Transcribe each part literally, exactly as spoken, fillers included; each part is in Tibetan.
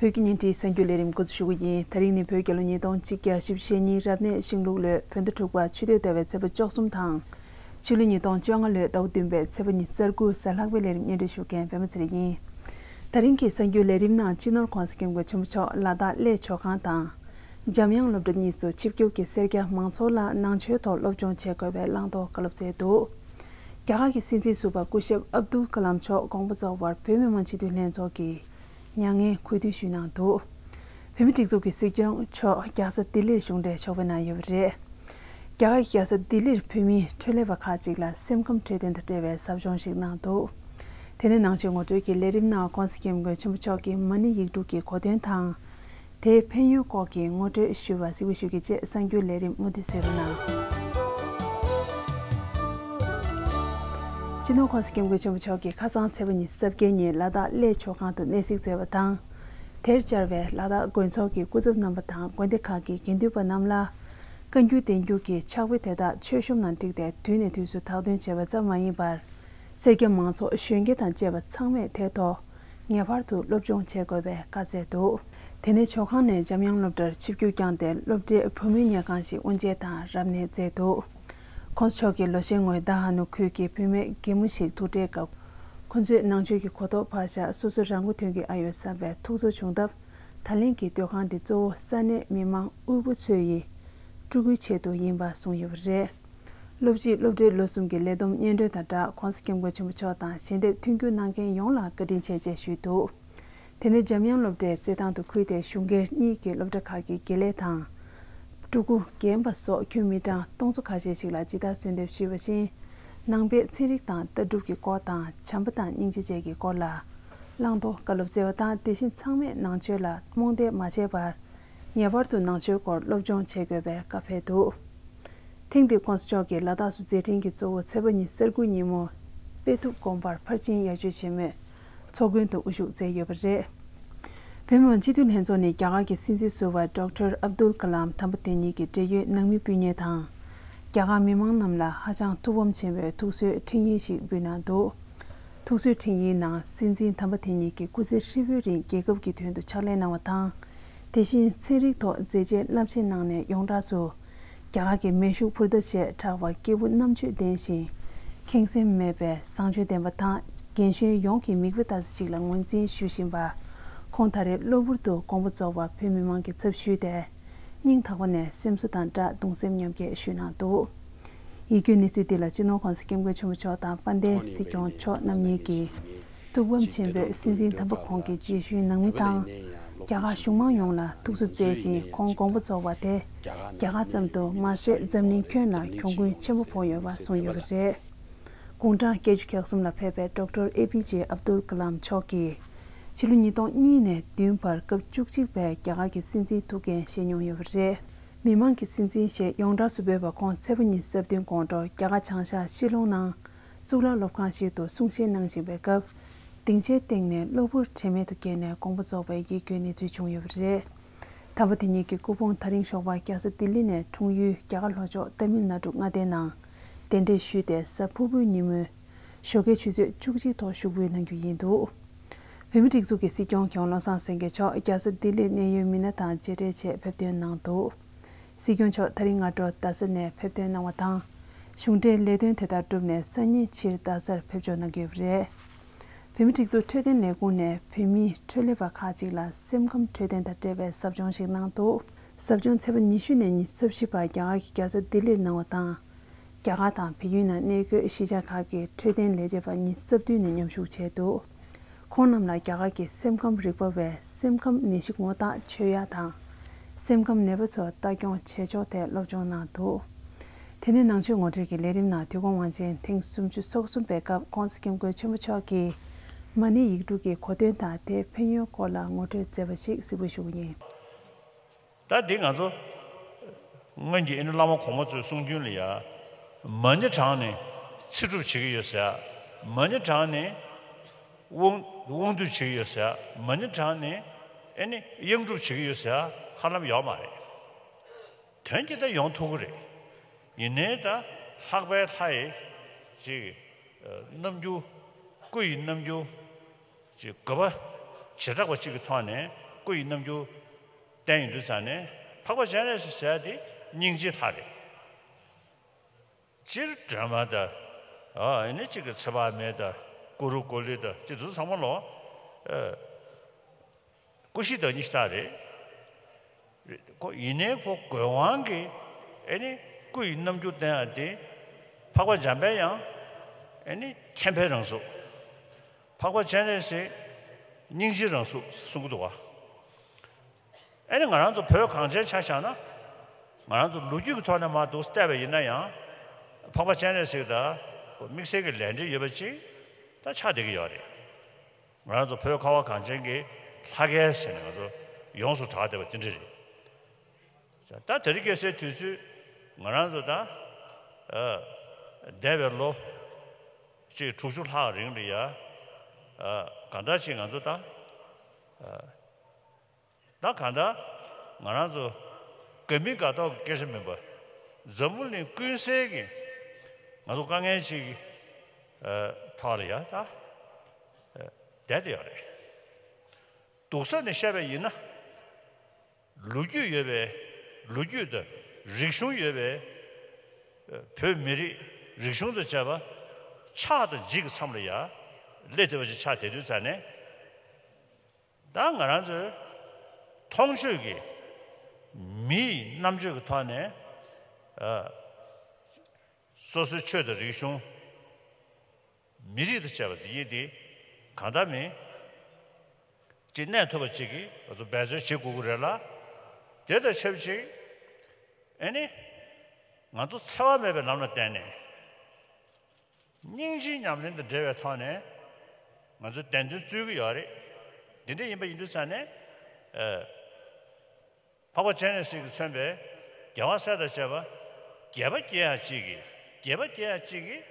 བོད་ཀྱི་བརྙན་འཕྲིན་གསར་འགྱུར་ལས་རིམ་འགོ་འཛུགས་ཞུ་གི་ཡིན། དེ་རིང་ནི་བོད་རྒྱལ་ལོ་ཉིས་སྟོང་གཅིག་བརྒྱ་བཞི་བཅུ་ཞེ་གཉིས་རབ་གནས་ཤིང་ལུག་ལོའི་བོད་ཟླ་དྲུག་པ་ཆུ་སྟོད་ཟླ་བའི་ཚེས་པ་བཅུ་གསུམ་དང་། ཕྱི་ལོ་ཉིས་སྟོང་བཅོ་ལྔ་ལོའི་ཟླ་བ་བདུན་པའི་ཚེས་པ་ཉི་ཤུ་རྩ་དགུ་གཟའ་ལྷག་པའི་ལས་རིམ་སྙན་སྒྲོན་ཞུ་མཁན་པད་མ་ཚེ་རིང་ཡིན། དེ་རིང་གི་གསར་འགྱུར་ལས་རིམ་ནང་སྤྱི་ནོར་༸གོང་ས་༸སྐྱབས་མགོན་ཆེན་པོ་མཆོག་ལ་དྭགས་གླེ་ཇོ་ཁང་དང་། འཇམ་དབྱངས་སློབ་གྲྭ་གཉིས་སུ་ཆིབས་བསྒྱུར་གྱིས་སེར་སྐྱ་མང་ཚོགས་ལ་ནང་ཆོས་ཐོག་སློབ་སྦྱོང་བྱེད་དགོས་པའི་བླང་དོར་བཀའ་སློབ་སྩལ་འདུག་རྒྱ་གར་གྱི་སྲིད་འཛིན་ཟུར་པ་སྐུ་ཞབས་ཨབ་དུལ་ཀ་ལམ་མཆོག་དགོངས་པ་རྫོགས་པར་བོད་མི་མང་སྤྱི་འཐུས་ལྷན་ཚོགས་ཀྱིས་མྱ་ངན་གུས་འདུད་ཞུས་གནང་འདུག་བོད་མིའི་སྒྲིག་འཛུགས་ཀྱི་སྲིད་སྐྱོང་མཆོག་རྒྱལ་ས་ལྡི་ལིར་གཞུང་འབྲེལ་ཕྱག་དཔེ་གནང་ཡོད་པ་རེད། རྒྱ་གར་གྱི་རྒྱལ་ས་ལྡི་ལིར་བོད་མིའི་འཕྲོད་ལས་པ་ཁག་ཅིག་ལ་སེམས་ཁམས་འཕྲོད་བསྟེན་དང་འབྲེལ་བའི་ཟབ་སྦྱོང་ཞིག་གནང་འདུག་དེ་ནས་ནང་ཆོས་ངོ་སྤྲོད་ཀྱི་ལས་རིམ་ནང་༸གོང་ས་༸སྐྱབས་མགོན་ཆེན་པོ་མཆོག་གི་མ་ཎི་ཡིག་དྲུག་གི་གོ་དོན་དང་། དེའི་ཕན་ཡོན་སྐོར་གྱི་ངོ་སྤྲོད་ཞུས་པ་གཟིགས་འབུལ་ཞུ་གི་རྗེས་གསར་འགྱུར་ལས་རིམ་མུ་མཐུད་གསན་རོགས་གནང་། སྤྱི་ནོར་༸གོང་ས་༸སྐྱབས་མགོན་ཆེན་པོ་མཆོག་གིས་ཁ་སང་ཚེས་པ་ཉི་ཤུ་རྩ་བརྒྱད་ཉིན་ལ་དྭགས་གླེ་ཇོ་ཁང་དུ་གནས་གཟིགས་མཛད་པ་དང་། དེར་བཅར་བའི་ལ་དྭགས་དགོན་ཚོགས་ཀྱི་སྐུ་ཚབ་རྣམ་པ་དང་དགོན་སྡེ་ཁག་གི་དགེ་འདུན་པ་རྣམས་ལ། བཀའ་འགྱུར་བསྟན་འགྱུར་གྱི་ཕྱག་དཔེ་དེ་དག་མཆོད་གཤོམ་ནང་བསྒྲིགས་ཏེ་དུས་ནས་དུས་སུ་བདག་འདོན་བྱས་པ་ཙམ་མ་ཡིན་པར། སེར་སྐྱ་མང་ཚོགས་གཞོན་སྐྱེས་དང་བཅས་པ་ཚང་མས་དེ་ཐོག་ངེས་པར་དུ་སློབ་སྦྱོང་བྱེད་དགོས་པའི་བཀའ་སྩལ་འདུག་དེ་ནས་ཇོ་ཁང་ནས་འཇམ་དབྱངས་སློབ་གྲྭར་ཆིབས་བསྒྱུར་བསྐྱངས་ཏེ་སློབ་གྲྭའི་བུ་མོའི་ཉལ་ཁང་ཞིག་དབུ་འབྱེད་དང་རབ་གནས་མཛད་འདུག ༸གོང་ས་མཆོག་གིས་ལོ་ཤས་སྔོན་དྷ་ཧ་ནུ་ཁུལ་གྱི་བུད་མེད་རྒན་མོ་ཞིག་ཐུག་འཕྲད་སྐབས། ཁོ་ཚོས་ནང་ཆོས་ཀྱི་གོ་རྟོགས་ཕར་བཞག་སོ་སོ་རང་མགོ་ཐོན་གྱི་ཨ་ཡོད་བསམ་པའི་ཐུགས་ཚོར་བྱུང་སྟབས། ད་ལན་གྱི་སྡོད་ཁང་འདི་གཙོ་བོ་ས་གནས་མི་མང་དབུལ་པོ་ཚོ་ཡི་སྤྲོ་སྐུལ་ཆེད་དུ་ཡིན་པ་གསུངས་ཡོད་པ་རེད། སློབ་སྤྱིས་སློབ་གྲྭའི་ལོ་གསུམ་གྱི་ལས་བསྡོམས་སྙན་སྒྲོན་དང་སྦྲགས་༸གོང་ས་༸སྐྱབས་མགོན་ཆེན་པོ་མཆོག་དང་ཞལ་འདེབས་མཐུན་འགྱུར་གནང་མཁན་ཡོངས་ལ་བཀའ་དྲིན་ཆེ་ཞེས་ཞུས་འདུག་དེ་ནས་འཇམ་དབྱངས་སློབ་གྲྭའི་རྩེད་ཐང་དུ་ཁུལ་དེའི་གཞུང་སྒེར་གཉིས་ཀྱི་སློབ་གྲྭ་ཁག་གི་དགེ་ལས་དང་། ཕྲུ་གུ་རྒན་པ་སོགས་ཁྱོན་མི་གྲངས་སྟོང་ཚོ་ཁ་ཤས་ཤིག་ལ་ཇི་ལྟར་གསོལ་འདེབས་ཞུས་པ་བཞིན། ནང་པའི་ཚན་རིག་དང་ལྟ་གྲུབ་ཀྱི་སྐོར་དང་བྱམས་པ་དང་སྙིང་རྗེ་བཅས་ཀྱི་སྐོར་ལ། བླང་དོར་བཀའ་སློབ་སྩལ་བ་དང་དེ་བཞིན་ཚང་མས་ནང་ཆོས་ལ་རྨོངས་དད་མ་བྱས་པར། ངེས་པར་དུ་ནང་ཆོས་སྐོར་སློབ་སྦྱོང་བྱེད་དགོས་པའི་བཀའ་ཕེབས་འདུག་ཐེངས་འདིར་༸གོང་ས་མཆོག་གིས་ལ་དྭགས་སུ་མཛད་འཕྲིན་གྱི་གཙོ་བོ་ཚེས་པ་ཉི་ཤུ་རྩ་དགུ་ཉིན་མོ། དཔེ་ཐུབ་དགོན་པར་ཕར་ཕྱིན་ཡར་བཅོས་ཆེན་མོས་ཚོགས་མགོན་དུ་དབུ་བཞུགས་མཛད་ཡོད་པ་རེད། བོད་མི་མང་སྤྱི་འཐུས་ལྷན་ཚོགས་ནི་རྒྱ་གར་གྱི་སྲིད་འཛིན་ཟུར་པ་ཌོག་ཊར་ཨབ་དུལ་ཀ་ལམ་དམ་པ་དེ་ཉིད་ཀྱི་འབྲེལ་ཡོད་ནང་མི་སྤུན་ཉེ་དང་། རྒྱ་གར་མི་མང་རྣམས་ལ་ཧ་ཅང་ཐུགས་ཕམ་ཆེན་པོས་ཐུགས་གསོའི་འཕྲིན་ཡིག་ཞིག་འབུལ་གནང་འདུག་ཐུགས་གསོའི་འཕྲིན་ཡིག་ནང་སྲིད་འཛིན་དམ་པ་དེ་ཉིད་ཀྱིས་སྐུ་ཚེ་ཧྲིལ་པོའི་རིང་རྒྱལ་ཁབ་ཀྱི་དོན་དུ་ཕྱག་ལས་གནང་བ་དང་། དེ་བཞིན་ཚན་རིག་ཐོག་མཛད་རྗེས་རླབས་ཆེན་གནང་ནས་ཡོངས་གྲགས་སུ། རྒྱ་གར་གྱི་མེ་ཤུགས་འཕུར་མདའ་ཞེས་གྲགས་པ་སྐྱེས་བུ་རྣམ་དཔྱོད་ལྡན་ཞིང་། ཁེངས་སེམས་མེད་པའི་བཟང་སྤྱོད་ལྡན་པ་དང་རྒན་གཞོན་ཡོངས་ཀྱི་མིག་དཔེ་ལྟ་ས་ཞིག་ལ་ངོས་འཛིན་ཞུ་བཞིན་པ། ཁོང་ད་རེས་གློ་བུར་དུ་དགོངས་པ་རྫོགས་པར་བོད་མི་མང་གི་ཚབ་ཞུས་ཏེ། སྙིང་ཐག་པ་ནས་སེམས་གསོ་དང་སྦྲགས་གདུང་སེམས་མཉམ་སྐྱེད་ཞུས་གནང་འདུག་ཡིད་སྐྱོའི་གནས་ཚུལ་འདི་ལ་སྤྱི་ནོར་༸གོང་ས་༸སྐྱབས་མགོན་ཆེན་པོ་མཆོག་དང་དཔལ་ལྡན་སྲིད་སྐྱོང་མཆོག་རྣམ་གཉིས་ཀྱིས། ཐུགས་ཕམ་ཆེན་པོས་སྲིད་འཛིན་དམ་པ་ཁོང་གི་རྗེས་ཤུལ་ནང་མི་དང་། རྒྱ་གར་གཞུང་མང་ཡོངས་ལ་ཐུགས་གསོ་སྩལ་ཞིང་ཁོང་དགོངས་པ་རྫོགས་པ་དེ། རྒྱ་གར་ཙམ་དུ་མ་ཟད་འཛམ་གླིང་ཁྱོན་ལ་གྱོང་གུན་ཆེན་པོ་ཕོག་ཡོད་པ་གསུངས་ཡོད་པ་རེད། དགུང་གྲངས་བརྒྱད་ཅུ་གྱ་གསུམ་ལ་ཕེབས་པའི་ཌོག་ཊར་ཨེ་པི་ཇེ་ཨབ་དུལ་ཀ་ལམ་མཆོག་གིས། ཕྱི་ལོ་ཉིས་སྟོང་གཉིས་ནས་བདུན་བར་སྐབས་བཅུ་གཅིག་པའི་རྒྱ་གར་གྱི་སྲིད་འཛིན་ཐུགས་འགན་བཞེས་མྱོང་ཡོད་པ་རེད། མི་དམངས་ཀྱི་སྲིད་འཛིན་ཞེས་ཡོངས་གྲགས་སུ་འབོད་པ་ཁོང་ཚེས་པ་ཉི་ཤུ་རྩ་བདུན་དགོང་དྲོ་རྒྱ་གར་བྱང་ཤར་ཤི་ལོང་ནང་གཙུག་ལག་སློབ་ཁང་ཞིག་ཏུ་གསུང་བཤད་གནང་བཞིན་པའི་སྐབས། སྡིངས་ཆའི་སྟེང་ནས་གློ་བུར་དྲན་མེད་དུ་བརྒྱལ་ནས་དགོངས་པ་རྫོགས་པའི་ཡིད་སྐྱོའི་གནས་ཚུལ་བྱུང་ཡོད་པ་རེད། དམ་པ་དེ་ཉིད་ཀྱི་སྐུ་ཕུང་དེ་རིང་ཞོགས་པ་རྒྱལ་ས་ལྡི་ལི་ནས་འཁྲུངས་ཡུལ་རྒྱ་གར་ལྷོ་ཕྱོགས་ཏ་མིལ་ནཱ་ཌུ་མངའ་སྡེ་ནང་གདན་འདྲེན་ཞུས་ཏེ་གཟའ་ཕུར་བུའི་ཉིན་མོའི་ཞོགས་ཀའི་ཆུ་ཚོད་བཅུ་གཅིག་ཐོག་ཞུགས་འབུལ་གནང་རྒྱུ་ཡིན་འདུག་བོད་མིའི་སྒྲིག་འཛུགས་ཀྱི་སྲིད་སྐྱོང་མཁས་དབང་བློ་བཟང་སེང་གེ་མཆོག་རྒྱལ་ས་ལྡི་ལིར་གནད་ཡོད་མི་སྣ་དང་མཇལ་འཕྲད་ཆེད་ཕེབས་ཐོན་གནང་འདུག་སྲིད་སྐྱོང་མཆོག་དེ་རིང་སྔ་དྲོ་རྡ་ས་ནས་ཕེབས་ཐོན་གནང་བ་དང་། གཞུང་འབྲེལ་ལས་དོན་དེ་དག་གྲུབ་ནས་སང་ཉིན་ཕྱིར་རྡ་སར་ཕེབས་འབྱོར་གནང་གི་ཡོད་པ་རེད། བོད་མིའི་སྒྲིག་འཛུགས་འཕྲོད་བསྟེན་ལས་ཁུངས་ནས་བོད་མིའི་འཕྲོད་ལས་པ་ཁག་ཅིག་ལ་སེམས་ཁམས་འཕྲོད་བསྟེན་དང་འབྲེལ་བའི་ཟབ་སྦྱོང་ཞིག་གནང་འདུག་ཟབ་སྦྱོང་ཚེས་པ་ཉི་ཤུ་ནས་ཉི་ཤུ་རྩ་བཞི་བར་རྒྱ་གར་གྱི་རྒྱལ་ས་ལྡི་ལིར་གནང་བ་དང་། རྒྱ་གར་དང་བལ་ཡུལ་ནང་གནས་འཁོད་གཞིས་ཆགས་ཁག་གི་འཕྲོད་བསྟེན་ལས་བྱེད་པ་ཉི་ཤུ་རྩ་བདུན་ནས་མཉམ་ཞུགས་བྱས་འདུག་ཁོང་རྣམས་ལ་རྒྱ་གར་གྱི་སེམས་ཁམས་རིག་པ་བས་སེམས་ཁམས་ནད་གཞི་ངོ་རྟགས་ཆོད་ཡག་དང་། སེམས་ཁམས་ནད་པ་ཚོར་ལྟ་སྐྱོང་བྱེད་ཕྱོགས་ཐད་སློབ་སྦྱོང་གནང་འདུག་དེ་ནས་ནང་ཆོས་ངོ་སྤྲོད་ཀྱི་ལས་རིམ་ནང་དུས་འཁོར་དབང་ཆེན་ཐེངས་སུམ་ཅུ་སོ་གསུམ་པའི་སྐབས་༸གོང་ས་༸སྐྱབས་མགོན་ཆེན་པོ་མཆོག་གིས་མ་ཎི་ཡིག་དྲུག་གི་གོ་དོན་དང་དེའི་ཕན་ཡོན་སྐོར་ལ་ངོ་སྤྲོད་མཛད་པ་ཞིག་གཟིགས་འབུལ་ཞུ་གི་ཡིན། ད་འདི་ང་ཚོ་སྔོན་གྱི་ཨ་ནི་བླ་མ་གོང་མ་ཚོའི་གསུང་རྒྱུན་ལ་ཡ། མ་ཎི་བགྲངས་ནས་ཚེ་སྒྲུབ་བྱེད་ཀྱི་ཡོད་ཟེར་ཡ། མ་ཎི་བགྲངས་ནས་དབང་དབང་སྡུད་བྱེད་ཀྱི་ཡོད་ཟེར་ཡ། མ་ཎི་བགྲངས་ནས་ཨ་ནི་གཡང་སྒྲུབ་བྱེད་ཀྱི་ཡོད་ཟེར་ཡ་ཧ་ལམ་ཡོད་མ་རེད། དོན་གྱི་ད་ཡོང་ཐུབ་ཀྱི་རེད། ཡིན་ནའི་ད་ལྷག་པའི་ལྷ་ཡི་ཅིག་རྣམ་འགྱུར། སྐུ་ཡི་རྣམ་འགྱུར། ཅིག་དགོས་པ་བྱེ་བྲག་པ་གཅིག་གི་ཐོག་ནས་ སྐུ་ཡི་རྣམ་འགྱུར་བསྟན་ཡོང་དུས་ཙང་ནས་འཕགས་པ་སྤྱན་རས་གཟིགས་ཟེར་ཡ་དེ་སྙིང་རྗེའི་ལྷ་རེད། སྤྱིར་སྒྲོལ་མ་དང་། ཨ་ནི་གཅིག་གི་ཚེ་དཔག་མེད་དང་ཀུ་རུ་ཀུ་ལི་དང་གཅིག་དེ་ཚོ་ཚང་མ་ལོ། ཨ། སྐུ་བཞི་དང་ཉི་ཤུ་རྩ་རེད། ཁོ་ཡིན་ནའི་ཁོ་དགོས་དབང་གིས་ཨེ་ནི་སྐུ་ཡི་རྣམ་འགྱུར་བསྟན་ཡ་དེ། འཕགས་པ་འཇམ་དཔལ་དབྱངས་ཨེ་ནི་མཁྱེན་པའི་རང་གཟུགས། འཕགས་པ་སྤྱན་རས་གཟིགས་སྙིང་རྗེའི་རང་གཟུགས་གསུང་གི་འདུག་བ། ཨེ་ནི་ང་རང་ཚོ་བོད་གངས་ཅན་ཆ་བཞག་ན། ང་རང་ཚོ་ལོ་རྒྱུས་ཀྱི་ཐོག་ནས་མར་འདུག་བལྟས་པ་ཡིན་ན་ཡང་། འཕགས་པ་སྤྱན་རས་གཟིགས་དང་དམིགས་བསལ་གྱི་ལས་འབྲེལ་ཡོད་པ་ཅིག་ད་ཆགས་བསྡད་ཀྱི་ཡོད་རེད། ང་རང་ཚོ་བོད་ཁ་བ་གངས་ཅན་གྱི་ལྷ་སྐལ་ཟེར་ནས་ང་ཚོ་ཡོངས་སུ་གྲགས་བསྡད་པ་དེ་འདྲ་རེད། ད་དེ་རིང་ཁ་སང་དུས་ཚོད་ང་རང་ཚོ་ད། ཨ། འདས་པའི་ལོ་གཅིག་དྲུག་ཅུ་ལྷག་རིང་ལ་ཡ། ཨ། གང་ལྟར་ཅིག་ང་ཚོ་ད། ཨ། ད་གང་ལྟར་ང་རང་ཚོ་དགའ་མི་དགའ་ཐོག་གི་སྐད་ཆ་མིན་པ། འཛམ་བུ་གླིང་ཀུན་གསལ་གྱི་ང་ཚོ་དཀའ་ངལ་ཅིག་གི། ཨ། ཐོག་ལ་ཡ་ད། ཨ། བསྡད་དེ་ཡོད་རེད། སྡུག་ས་ནས་བཤད་པ་ཡིན་ན། ལོ་རྒྱུས་ཡོད་པའི། ལོ་རྒྱུས་དང་རིག་གཞུང་ཡོད་པའི། ཨ། བོད་མི་རིགས་རིག་གཞུང་དང་བཅས་པ་ཆགས་དང་འཇིག་གི་མཚམས་ལ་ཡ་སླེབས་བསྡད་པ་ཅིག་ཆགས་བསྡད་དུས་ཙང་ནས། ད་ང་རང་ཚོའི་མཐོང་ཆོས་ཀྱི་མིའི་རྣམ་དཔྱོད་ཀྱི་ཐོག་ནས། ཨ། སོ་སོའི་ཆོས་དང་རིག་གཞུང་། མི་རིགས་དང་བཅས་པ་འདི་ཡིན་ཏེ། གང་ལྟར་མིན་ཅིག་གནས་ཐུབ་པ་ཅིག་གིས་ང་ཚོ་འབད་བརྩོན་བྱེད་དགོས་ཀྱི་རེད་ལ། དེ་དང་ཆབས་ཅིག་ཨེ་ནི་ང་ཚོ་འཚེ་བ་མེད་པའི་ལམ་ལ་བརྟེན་ནས། སྙིང་རྗེའི་ཉམས་ལེན་དང་འབྲེལ་བའི་ཐོག་ནས་ང་ཚོས་བདེན་དོན་རྩོད་ཀྱི་ཡོད་རེད། འདི་འདྲ་ཡིན་པ་ཡིན་དུས་ཙང་ནས། ཨ། འཕགས་པ་སྤྱན་རས་གཟིགས་ཀྱིས་མཚོན་པའི་རྒྱལ་བ་སྲས་དང་བཅས་པ་དགྱེས་པ་སྐྱེ་ཡག་ཅིག་གིས། དགྱེས་པ་སྐྱེ་ཡག་ཅིག་གིས་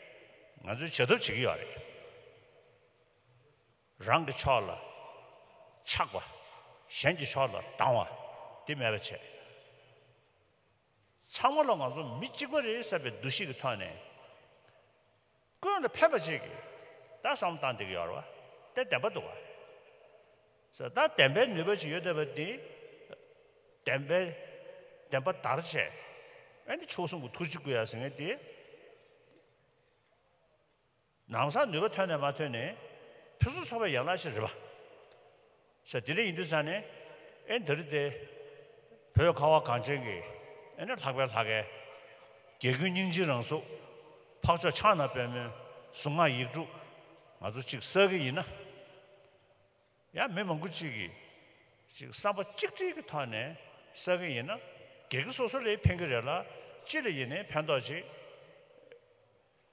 ང་ཚོས་བྱ་ཐབས་བྱེད་ཀྱི་ཡོད་རེད། རང་གི་ཕྱོགས་ལ་ཆགས་པ། གཞན་གྱི་ཕྱོགས་ལ་སྡང་བ་འདི་མེད་པ་བྱས། ཚང་མ་ལ་ང་ཚོ་མི་གཅིག་པ་རེད་བསམ་པའི་འདུ་ཤེས་ཀྱི་ཐོག་ནས། ཀུན་ལ་ཕན་པ་ཅིག་གིས་ད་བསམ་བློ་བཏང་བསྡད་ཀྱི་ཡོད་རེད་བ། དེ་བདེན་པ་འདུག་བ། ཟེར། ད་བདེན་པའི་ནུས་པ་ཅིག་ཡོད་བསྡད་པ་འདི། བདེན་པའི། བདེན་པ་དར་བྱས། ཨ་ནི་མཆོག་གསུམ་གྱི་ཐུགས་རྗེ་བསྐུལ་ཡ་ཟེར་མཁན་འདི། ནམ་སང་ནུས་པ་ཐོན་ནས་མ་ཐོན་ནས་ཕུན་སུམ་ཚོགས་པའི་ཡན་ལག་ཅིག་རེད་པ། ཟེར། དེ་འདྲ་ཡིན་དུས་ཙང་ནས། ཨེ། འདི་རེད་དེ། བོད་ཁ་བ་གངས་ཅན་གྱི་ཨེ་ནི་ལྷག་པའི་ལྷ་སྐལ། རྒྱལ་ཀུན་སྙིང་རྗེའི་རང་གཟུགས། འཕགས་མཆོག་ཕྱག་ན་པདྨོའི་གཟུངས་སྔགས་ཡིག་དྲུག་ང་ཚོ་གཅིག་བསགས་ཀྱི་ཡིན་ན། ཡང་མི་མང་པོ་གཅིག་གིས་གཅིག་བསམ་པ་གཅིག་སྒྲིལ་གྱི་ཐོག་ནས་བསགས་ཀྱི་ཡིན་ན། སྒེར་གྱི་སོ་སོ་ལ་ཕན་གྱི་རེད་ལ། སྤྱི་ལ་ཡིན་ནའི་ཕན་ཐོགས་ཅིག་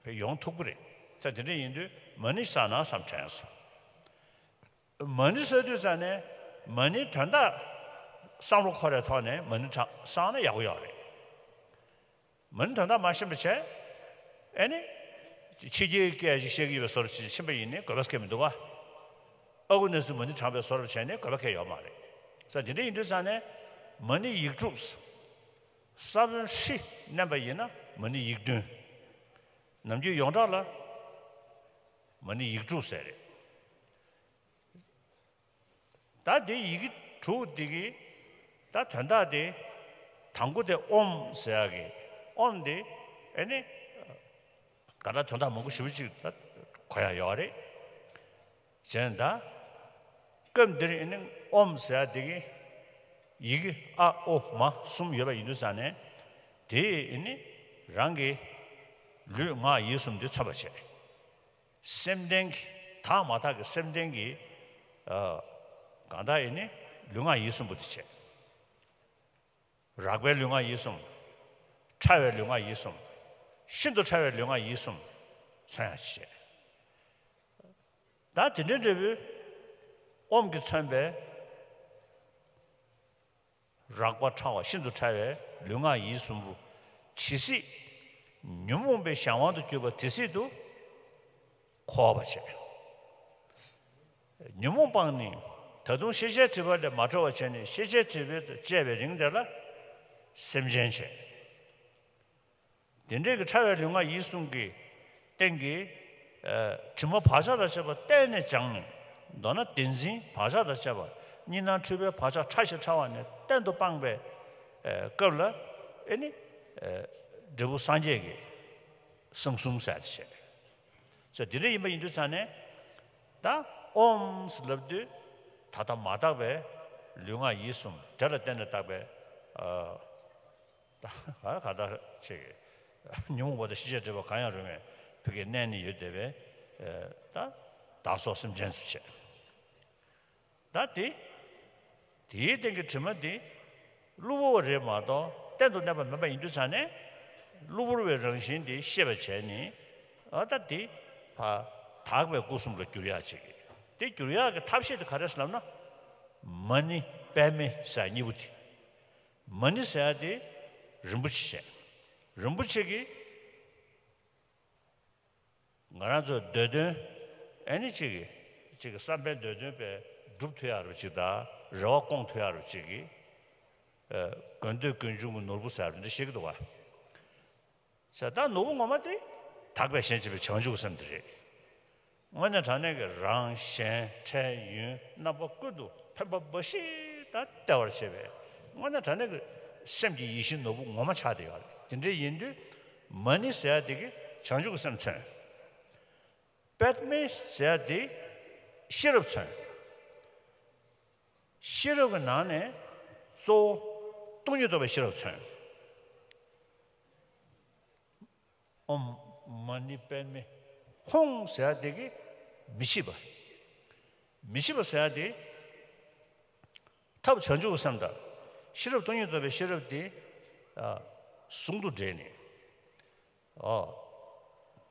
ཕན་ཡོང་ཐུབ་ཀྱི་རེད། ད་དེ་འདྲ་ཡིན་དུས་མ་ཎི་བསགས་ན་བསམ་དྲན་སོང་། མ་ཎི་བསགས་དུས་ཙང་ནས་མ་ཎིའི་དོན་དག་བསམ་བློ་འཁོར་བའི་ཐོག་ནས་མ་ཎི་བགྲང་བསགས་ན་ཡག་པོ་ཡོད་རེད། མ་ཎི་དོན་དག་མ་ཤེས་པ་བྱས། ཨེ་ནི། ཕྱི་རྒྱལ་སྐད་ཅིག་བཤད་ཀྱི་ཡོད་པའི་བཟོ་འདྲ་ཅིག་ཕྱིན་པ་ཡིན་ནའི་དགོས་པ་སྐད་མི་འདུག་ག། ཨ་ཁུ་ནས་སུ་མ་ཎི་བགྲངས་པའི་བཟོ་འདྲ་བྱས་ནའི་དགོས་པ་སྐད་ཡོད་མ་རེད། ས་དེ་འདྲ་ཡིན་དུས་ཙང་ནས་མ་ཎི་ཡིག་དྲུག་ས་བོན་ཧྲི་མནན་པ་ཡིན་ན་མ་ཎི་ཡིག་བདུན། ནམ་རྒྱུན་ཡོངས་གྲགས་ལ་མ་ཎི་ཡིག་དྲུག་ཟེར་རེད། ད་འདི་ཡི་གེ་དྲུག་འདི་གི་ད་དོན་དག་དེ། དང་པོ་དེ་ཨོཾ་ཟེར་ཡག་གི། ཨོཾ་འདི་ཨེ་ནི་ག་ད་དོན་དག་མང་པོ་ཞེ་པོ་ཅིག་ད་གོ་ཡག་ཡོད་རེད། བྱས་ན་ད་སྐབས་འདིར་ཨེ་ནི་ཨོཾ་ཟེར་ཡག་འདི་གི་ཡི་གེ་ཨ་ཨོ་མ་གསུམ་ཡོད་པ་ཡིན་དུས་ཙང་ནས། དེ་ཨེ་ནི་རང་གི་ལུས་ངག་ཡིད་གསུམ་འདི་མཚོན་པར་བྱས། སེམས་ལྡན་གྱི། དག་མ་དག་གི་སེམས་ལྡན་གྱི། ཨ། གང་དག་ཡིན་ནི་ལུས་ངག་ཡིད་གསུམ་པོ་དེ་བྱས། རགས་པའི་ལུས་ངག་ཡིད་གསུམ། ཕྲ་བའི་ལུས་ངག་ཡིད་གསུམ། ཤིན་ཏུ་ཕྲ་བའི་ལུས་ངག་ཡིད་གསུམ་མཚོན་ཡག་བྱས། ད་དེ་འདྲའི་འབྲས་བུ་ཨོཾ་གྱིས་མཚོན་པའི། རགས་པ་ཕྲ་བ་ཤིན་ཏུ་ཕྲ་བའི་ལུས་ངག་ཡིད་གསུམ་པོ་ཇི་སྲིད་ཉོན་མོངས་པའི་གཞན་དབང་དུ་གྱུར་པ་དེ་སྲིད་དུ་འཁོར་བར་བྱེད། ཉོན་མོངས་སྤངས་ནས་ད་དུང་ཤེས་བྱའི་སྒྲིབ་པ་ལས་མ་གྲོལ་བར་བྱས་ནས་ཤེས་བྱའི་སྒྲིབ་པ་དང་བཅས་པའི་རིང་དེ་ལ་སེམས་ཅན་བྱེད། དེ་འདྲའི་གི་ཕྲ་བའི་ལུས་ངག་ཡིད་གསུམ་གྱི་སྟེང་གི། ཨ། དྲི་མ་བག་ཆགས་དང་བཅས་པ་གཏན་ནས་སྦྱངས་ནས། མདོར་ན་བདེན་འཛིན་བག་ཆགས་དང་བཅས་པ་ གཉིས་སྣང་འཁྲུལ་པའི་བག་ཆགས་ཕྲ་ཞིང་ཕྲ་བ་ནས་གཏན་དུ་སྤངས་པའི་ཨ་སྐབས་ལ་ཨེ་ནི་ཨ་འབྲས་བུ་སངས་རྒྱས་ཀྱི་གསང་གསུམ་ཟེར་ཡ་དེ་བྱས། ཙང་དེ་འདྲ་ཡིན་པ་ཡིན་དུས་ཙང་ནས་ད་ཨོམ་ཟེར་ལབ་དུས་ད་ལྟ་མ་དག་པའི་ལུས་ངག་ཡིད་གསུམ་དེ་ལ་བརྟེན་ནས་བཏགས་པའི་ཨ་ད་ག་ད་ཅིག་ཉོན་མོངས་པ་དང་ཤེས་བྱའི་སྒྲིབ་པ་གང་ཡང་རུང་བའི་བུ་གའི་གནས་ནི་ཡོད་བསྡད་པའི་ཨ་ད་བདག་སོགས་སེམས་ཅན་སུ་བྱས། ད་དེ། དེའི་སྟེང་གི་དྲི་མ་དེ་གློ་བུར་བ་རེད་མ་གཏོགས་གཏན་དུ་གནས་པ་མིན་པ་ཡིན་དུས་ཙང་ནས། གློ་བུར་བའི་རང་བཞིན་དེ་ཤེས་པར་བྱས་ནས། ཨ་ད་དེ་ཕར་དག་པའི་སྐུ་གསུམ་ལ་བསྒྱུར་ཡག་ཅིག་དེ་བསྒྱུར་ཡག་གི་ཐབས་ཤེས་དེ་ག་རེ་ཟེར་ལབ་ན། མ་ཎི་པདྨེ་ཟེར་གཉིས་པོ་དེ། མ་ཎི་ཟེར་ཡག་དེ་རིན་པོ་ཆེ་བཤད། རིན་པོ་ཆེ་གི་ང་རང་ཚོའི་འདོད་དོན་ཨེ་ནི་གཅིག་གིས་གཅིག་གི་བསམ་པའི་འདོད་དོན་པས་སྒྲུབ་ཐུབ་ཡག་རུ་གཅིག་དང་རེ་བ་སྐོང་ཐུབ་ཡག་རུ་གཅིག་གིས། ཨ་དགོས་འདོད་ཀུན་འབྱུང་གི་ནོར་བུ་ཟེར་བ་འདི་བཤད་ཀྱི་འདུག་བ། ཟེར་ད་ནོར་བུ་ངོ་མ་དེ་དག་པའི་ཞེན་བྱེད་པའི་བྱང་ཆུབ་ཀྱི་སེམས་དེ་རེད། དངོས་གནས་དྲང་གནས་ཀྱི་རང་གཞན་འཕྲལ་ཡུན་རྣམ་པ་ཀུན་ཏུ་ཕན་པ་འབའ་ཞིག་དང་བལྟ་བར་བྱེད་པའི་དངོས་གནས་དྲང་གནས་ཀྱི་སེམས་ཀྱི་ཡིད་བཞིན་ནོར་བུ་ངོ་མ་ཆགས་བསྡད་ཡོད་རེད། དེ་འདྲ་ཡིན་དུས་མ་ཎི་ཟེར་ཡ་དེ་གིས་བྱང་ཆུབ་ཀྱི་སེམས་མཚོན། པདྨེ་ཟེར་ཡ་དེ་ཤེས་རབ་མཚོན། ཤེས་རབ་ཀྱི་ནང་ནས་གཙོ་བོ་སྟོང་ཉིད་རྟོགས་པའི་ཤེས་རབ་མཚོན། ཨོཾ་མ་ཎི་པདྨེ་ཧཱུྃ་ཟེར་ཡ་དེ་གིས་མི་ཤེས་པ། མི་ཤེས་པ་ཟེར་ཡ་དེ་ཐབས་བྱང་ཆུབ་ཀྱི་སེམས་དང་ཤེས་རབ་སྟོང་ཉིད་རྟོགས་པའི་ཤེས་རབ་དེ་ཨ་ཟུང་དུ་འབྲེལ་ནས། ཨོ།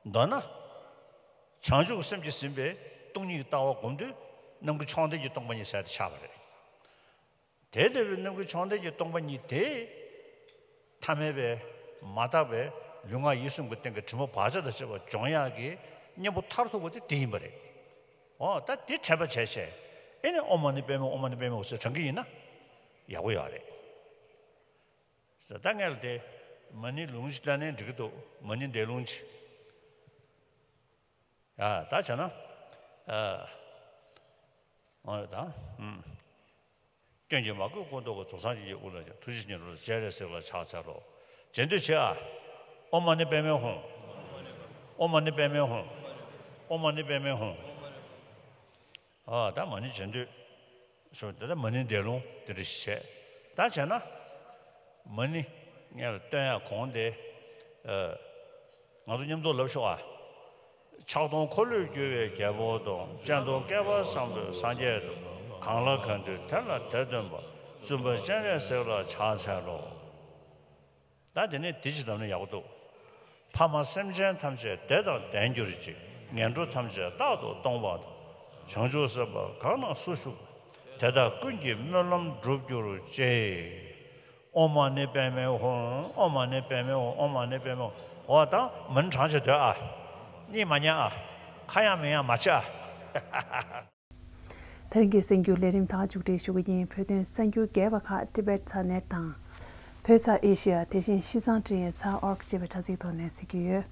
མདོར་ན། བྱང་ཆུབ་ཀྱི་སེམས་ཀྱིས་ཟིན་པའི་སྟོང་ཉིད་ཀྱི་ལྟ་བ་སྒོམ་དུས་རྣམ་ཀུན་མཆོག་ལྡན་གྱི་སྟོང་པ་ཉིད་ཟེར་དེ་ཆགས་པ་རེད། དེ་ལྟ་བུའི་རྣམ་ཀུན་མཆོག་ལྡན་གྱི་སྟོང་པ་ཉིད་དེ། ཐ་མལ་པའི་མ་དག་པའི་ལུས་ངག་ཡིད་གསུམ་གྱི་སྟེང་གི་དྲི་མ་བག་ཆགས་དང་བཅས་པ་སྦྱོང་ཡག་གི་གཉེན་པོ་མཐར་ཐུག་པ་དེ་དེ་ཡིན་པ་རེད། ཨོ་ད་དེ་དྲན་པ་བྱས་བྱས། ཨེ་ནི་ཨོཾ་མ་ཎི་པདྨེ་ཧཱུྃ། ཨོཾ་མ་ཎི་པདྨེ་ཧཱུྃ་ཟེར་དྲན་གྱི་ཡིན་ན་ཡག་པོ་ཡོད་རེད། ད་ངས་ལ་དེ་མ་ཎི་ལུང་ཅིག་བཏང་ནས་འགྲིག་གི་འདུག་མ་ཎི་འདས་ལུང་ཅིག་ཨ་ད་བྱས་ན། ཨ་འོ་ད་ཨུམ། སྐྱོན་གྱིས་མ་གོས་སྐུ་མདོག་གི། རྫོགས་སངས་རྒྱས་ཀྱི་དབུ་ལ་བཞུགས། ཐུགས་རྗེ་ཆེན་པོ་ལ་སྤྱན་རས་གཟིགས་ལ་ཕྱག་འཚལ་ལོ། རྗེས་ཟློས་བྱེད་ཨ། ཨོཾ་མ་ཎི་པདྨེ་ཧཱུྃ། ཨོཾ་མ་ཎི་པདྨེ་ཧཱུྃ། ཨོཾ་མ་ཎི་པདྨེ་ཧཱུྃ། ཨ་ད་མ་ཎི་རྗེས་ཟློས། ཞུ་དེ་ལྟར་མ་ཎི་འདས་ལུང་དེ་འདྲ་ཞིག་བྱས། ད་བྱས་ན། མ་ཎི་ངས་ལ་བཏོན་ཡག་གོང་དེ། ཨ། ང་ཚོ་མཉམ་དུ་ལབ་ཤོག་ཨ། ཕྱག་སྟོང་འཁོར་ལོས་སྒྱུར་བའི་རྒྱལ་པོ་དང་། སྤྱན་སྟོང་བསྐལ་པ་བཟང་པོའི་སངས་རྒྱས་དང་། གང་ལ་གང་འདུལ་དེ་ལ་དེ་སྟོན་པ། བཙུན་པ་སྤྱན་རས་གཟིགས་ལ་ཕྱག་འཚལ་ལོ། ད་དེ་ནས་དེ་ཅི་ལབ་ན་ཡག་པོ་འདུག་ཕ་མ་སེམས་ཅན་ཐམས་ཅད་བདེ་དང་ལྡན་གྱུར་ཅིག་ངན་འགྲོ་ཐམས་ཅད་རྟག་ཏུ་སྟོངས་པ་དང་། བྱང་ཆུབ་སེམས་དཔའ་གང་ན་སུ་བཞུགས། དེ་དག་ཀུན་གྱི་སྨོན་ལམ་འགྲུབ་གྱུར་ཅིག་ཨོཾ་མ་ཎི་པདྨེ་ཧཱུྃ། ཨོཾ་མ་ཎི་པདྨེ་ཧཱུྃ། ཨོཾ་མ་ཎི་པདྨེ་ཧཱུྃ། འོ་ད་མ་ཎི་བགྲང་བྱས་སྡོད་ཨ། གཉིད་མ་ཉལ་ཨ། ཁ་ཡང་མིག་ཡང་མ་ཕྱེ་ཨ། དེ་རིང་གི་གསར་འགྱུར་ལས་རིམ་ད་མཇུག་སྒྲིལ་ཞུ་གི་ཡིན། བོད་དོན་གསར་འགྱུར་རྒྱས་པ་ཁག་Tibet Dot net དང་། བོད་ཚ་ཨེ་ཤི་ཡ། དེ་བཞིན་ཤིས་ཙང་ཀྲེན་ཡོན་ཚ་ཨོར་ཀ་ཅེས་པའི་དྲ་ཚིགས་ཐོག་ནས་གཟིགས་ཀྱི་ཡོད།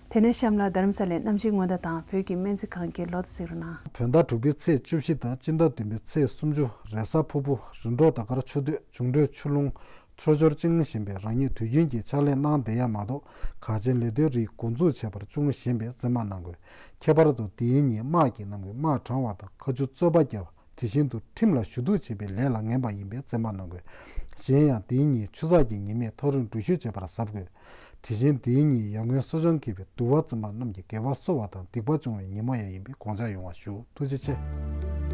དེ་ནས་གཤམ་ལ་རྡ་རམ་ས་ལའི་གནམ་གཤིས་སྔོན་བརྡ་དང་བོད་ཀྱི་སྨན་རྩིས་ཁང་གི་ལོ་ཐོ་གཟིགས་རོགས་གནང་། བོད་ཟླ་དྲུག་པའི་ཚེས་བཅུ་བཞི་དང་སྤྱི་ཟླ་བདུན་པའི་ཚེས་སུམ་ཅུ། རེས་གཟའ་ཕུར་བུ། རི་འབྲོག་དང་དཀར་ཆུ་སྟོད། འབྱུང་འཕྲོད་ཆུ་ཀླུང་། འཕྲོད་སྦྱོར་ཅིང་ཞེན་པའི་རང་ཉིད་དུས་རྒྱུན་གྱི་ཕྱག་ལས་གནང་བསྡད་ཡ་མ་གཏོགས། གལ་ཆེའི་ལས་དོན་རིགས་འགོ་འཛུགས་བྱེད་པར་ཅུང་ཞེན་པའི་རྩིས་མ་གནང་དགོས། ཁྱད་པར་དུ་དེའི་ཉིན་དམག་གི་རྣམས་ཀྱིས་དམག་དྲངས་པ་དང་མཁའ་སྤྱོད་རྩོད་པ་བརྒྱབ་པ། དེ་བཞིན་དུ་ཁྲིམས་ལ་ཞུ་གཏུག་བྱེད་པའི་ལས་ལ་ངན་པ་ཡིན་པའི་རྩིས་མ་གནང་དགོས། གཞན་ཡང་དེའི་ཉིན་ཆུ་ཚགས་ཀྱི་ཉི་མས་ཐག་རིང་འགྲུལ་བཞུད་བྱེད་པར་གཟབ་དགོས། དེ་བཞིན་དེའི་ཉིན་ཡར་སྔོན་གསོ་སྦྱོང་བགྱིས་པའི་འདུལ་བ་བརྩི་མ་རྣམས་ཀྱིས་དགེ་བ་གསོ་བ་དང་སྡིག་པ་སྦྱོང་བའི་ཉིན་མོ་ཡང་ཡིན་པས་དགོངས་འཇགས་ཡོང་བ་ཞུ། ཐུགས་རྗེ་ཆེ།